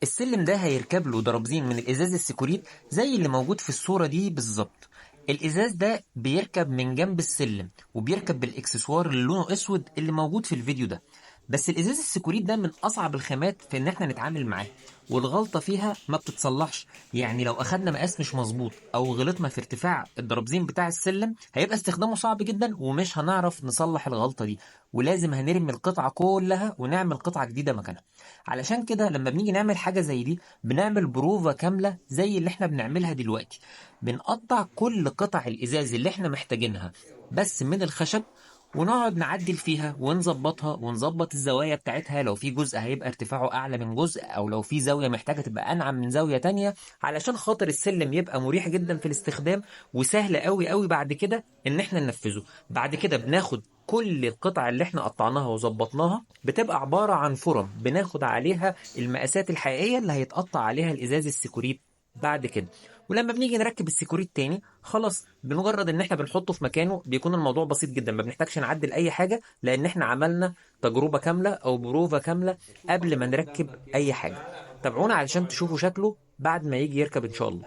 السلم ده هيركب له درابزين من الازاز السيكوريت زي اللي موجود في الصورة دي بالظبط. الازاز ده بيركب من جنب السلم وبيركب بالاكسسوار اللي لونه اسود اللي موجود في الفيديو ده. بس الازاز السيكوريت ده من اصعب الخامات في ان احنا نتعامل معاه، والغلطة فيها ما بتتصلحش. يعني لو اخدنا مقاس مش مظبوط او غلطنا في ارتفاع الدرابزين بتاع السلم هيبقى استخدامه صعب جدا ومش هنعرف نصلح الغلطة دي، ولازم هنرمي القطعة كلها ونعمل قطعة جديدة مكانها. علشان كده لما بنيجي نعمل حاجة زي دي بنعمل بروفة كاملة زي اللي احنا بنعملها دلوقتي. بنقطع كل قطع الازاز اللي احنا محتاجينها بس من الخشب، ونقعد نعدل فيها ونظبطها ونظبط الزوايا بتاعتها. لو في جزء هيبقى ارتفاعه اعلى من جزء، او لو في زاوية محتاجة تبقى انعم من زاوية تانية، علشان خاطر السلم يبقى مريح جدا في الاستخدام وسهل قوي قوي بعد كده ان احنا ننفذه. بعد كده بناخد كل القطع اللي احنا قطعناها وظبطناها، بتبقى عبارة عن فرم بناخد عليها المقاسات الحقيقية اللي هيتقطع عليها الازاز السيكوريت بعد كده. ولما بنيجي نركب السيكوريت تاني خلاص بمجرد ان احنا بنحطه في مكانه بيكون الموضوع بسيط جدا، ما بنحتاجش نعدل اي حاجة لان احنا عملنا تجربة كاملة او بروفة كاملة قبل ما نركب اي حاجة. تابعونا علشان تشوفوا شكله بعد ما يجي يركب ان شاء الله.